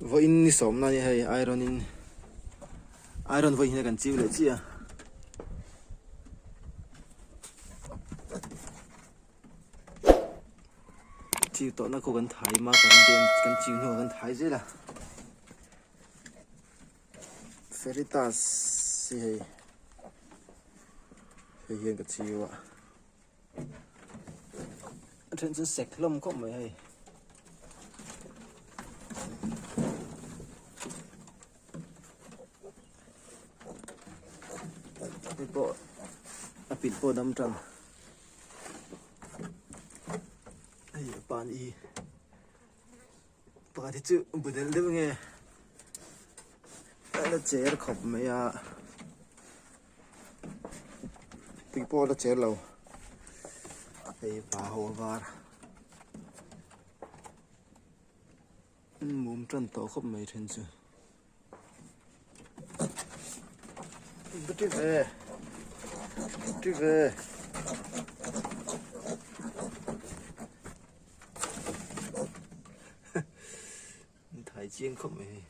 Vawiin ni sawmna a nia hei iron in iron vawiin hian kan chiu leh chiah a. Chiu tawhna khu kan thai marker te kan chiu hnuah kan thai zel a. Feritas hi hei hei hian ka chiu a a then chu sek hlawm khawp mai hei. Hei pawh a pil pawh dam tan hei a pan i. Pakhat hi chu bu delh deuh nge a la cher khawp mai a tui pawh a la cher lo hei pa ho a var mum tan tawh khawp mai then chu. Ve ve Thai chiang khawp mai hei.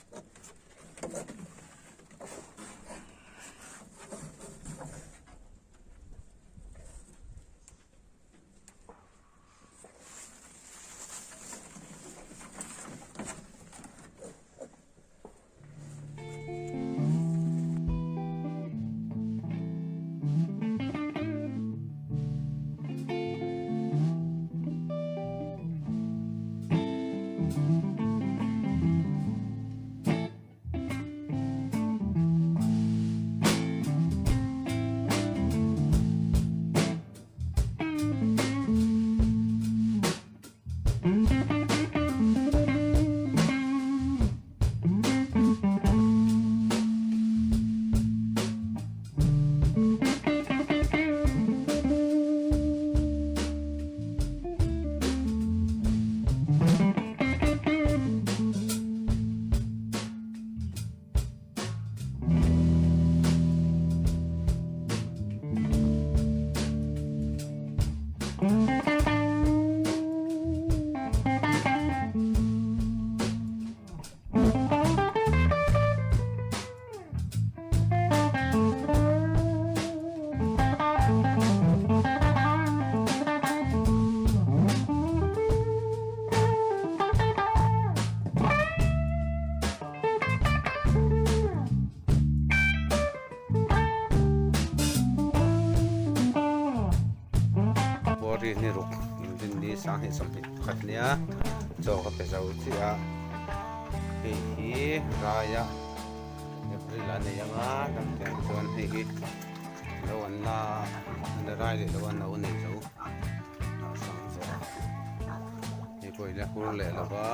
Buari ni ruk inrinni sanghnih sawmhnih pakhat nia chaw ka pe zo chiah a hei hi raia April a nei anga dang tiang chuan hei hi lo an la an la rai leh lo a no nei zo a hrang zawh a hei pawh hi la hur leh lo va.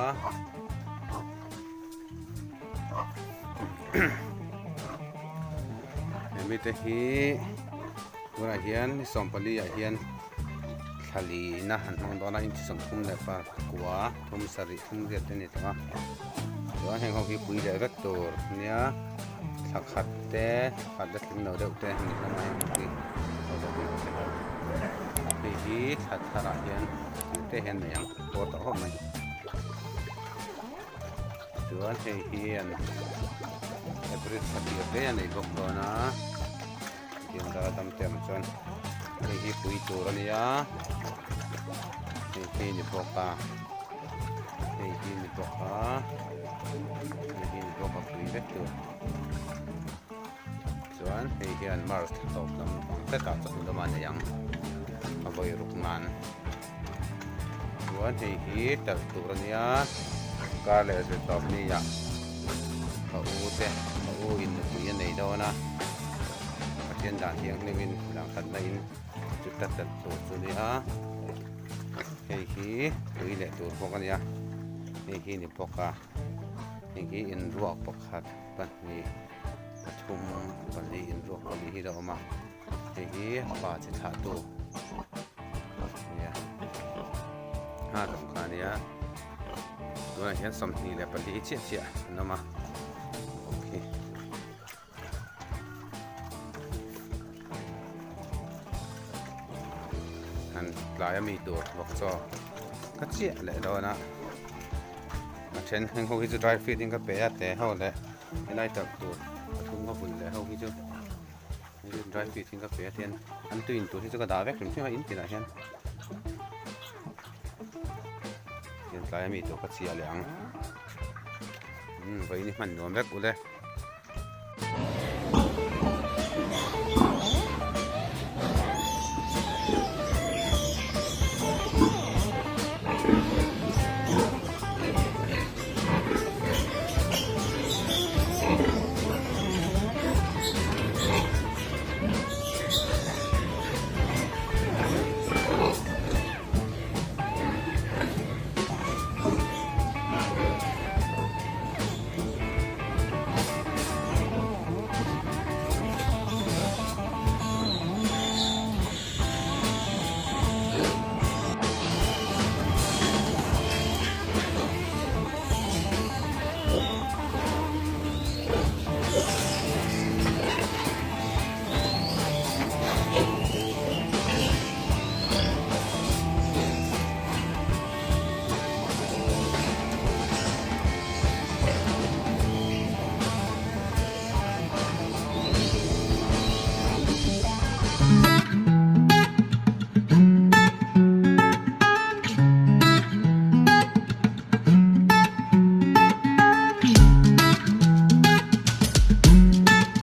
Hemi te hi tunah hian ni sawmpali ah hian thla lina han hmang dawn a inchi sawmthum leh pakua thum sarih thum riat te a ni tawh a chuan heng ho hi pui leh vek tur nia thla khat te thla khat la tling lo deuh te a ni hlawm a heng ho hi hei hi thla thar ah hian te hian nei ang pawr tawh khawp mai. Chuan hei hian April thla tir te a nei bawk dawn a tiang dal dam te awm chuan hei hi pui tur a nia hei hi ni bawk a hei hi ni bawk a hei hi ni bawk a pui vek tur chuan hei hian March thla tawp lam ang hretah chawhnu lamah a nei ang a vawi ruk nan. Chuan hei hi talh tur a nia kar leh zir tawp ni ah ka u te ka u in nupui a nei dawn a Pathian dan thianghlim in dan khat na in chuta talh tur chu a nia hei hi tui leh tur bawk a nia hei hi ni bawk a hei hi inruak pakhat pahnih pathum pali inruak pali hi a awm a. Hei hi pa chi thlah tu nia a rawng kha ania tunah hian 24 chiah chiah an awm a okay an tlai ami tur vawk chaw ka chiah leh dawn a. then heng ho hi chu dry feed in ka pe a te ho leh helai talh tur pathum ka vulh leh ho hi chu dry feed in ka pe a tian an tui in tur hi chu ka dah vek hrim hrim a in tinah hian tian tlai ami tur ka chhiah leh ang umm vawiin hi hman nuam vek ule.